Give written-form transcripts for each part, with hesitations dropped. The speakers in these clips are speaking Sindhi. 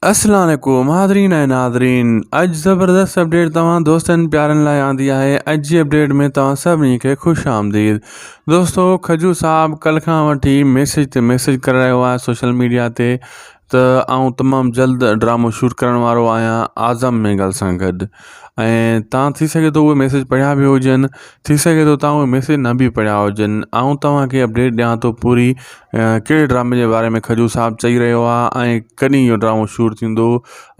اسلام عليڪم حاضرين ۽ ناظرين اڄ زبردست اپڊيٽ توهان دوستن پيارن لاء آندي آهي اڄ جي اپڊيٽ ۾ توهان سڀني کي خوش آمديد دوستو کجو صاحب ڪل کان وٺي ميسج تي ميسج ڪري رهيو آهي سوشل ميڊيا تي ته آئون تمام جلد ڊرامو شوٽ ڪرڻ وارو آهيان اعظم مينگل سان گڏ ۽ تان ٿي سگهي ٿو اهي ميسج پڙهيا به هجن ٿي سگهي ٿو تان اهي ميسج نه به پڙهيا هجن آئون توهان کي اپڊيٽ ڏيان ٿو پوري ڪهڙي ڊرامي جي باري ۾ کجو صاحب چئي رهيو آهي ۽ ڪڏهن اهو ڊرامو شروع ٿيندو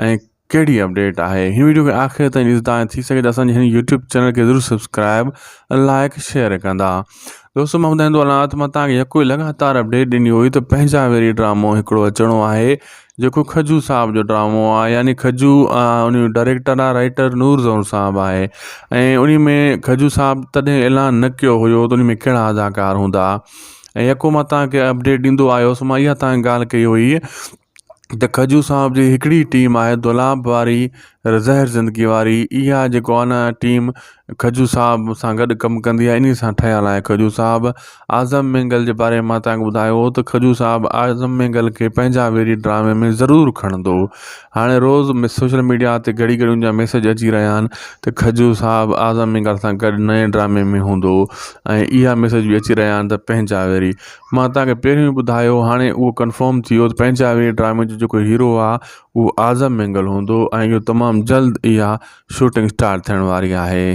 ۽ ڪهڙي اپڊيٽ آهي هن ويڊيو کي آخر تائين ڏسندا ۽ ٿي سگهي ته اسان جي هن يوٽيوب چينل کي ضرور سبسڪرائب لائڪ شيئر ڪندا دوستو مان ٻڌائيندو هلان ته مان توهان کي يڪو ئي لڳاتار اپڊيٽ ڏني هئي ته پنهنجا ويري ڊرامو هڪڙو اچڻو آهي جيڪو کجو صاحب جو ڊرامو آهي يعني کجو ان جو ڊائريڪٽر آهي رائيٽر نور زئور صاحب آهي ۽ ان ۾ کجو صاحب تڏهن اعلان نه ڪيو هيو ته ان ۾ ڪهڙا اداڪار هوندا ۽ يڪو مان توهان کي اپڊيٽ ڏيندو آيو هوس مان اها توهان کي ڳالهه ڪئي هئي ته کجو صاحب جي هڪڙي ٽيم آهي دولاب واري زهر زندگي واري اها جيڪو آهي نه ٽيم کجو صاحب سان گڏ ڪم ڪندي آهي انهي سان ٺهيل آهي کجو صاحب اعظم مينگل جي باري ۾ مان توهان کي ٻڌايو هو ته کجو صاحب اعظم مينگل کي پنهنجا ويري ڊرامي ۾ ضرور کڻندو هاڻي روز سوشل ميڊيا تي گهڙي گهڙي ان جا ميسج اچي رهيا آهن ته کجو صاحب اعظم مينگل سان گڏ نئين ڊرامي ۾ هوندو ۽ اها ميسج به اچي رهيا آهن ته پنهنجا ويري مان توهان کي پهريون ئي ٻڌايو هاڻي اهو ڪنفرم ٿي ويو ته پنهنجا ويري ڊرامي جو جيڪو هيرو آهي اهو اعظم مينگل هوندو ۽ اهو تمام جلد اها شوٽنگ اسٽارٽ ٿيڻ واري آهي.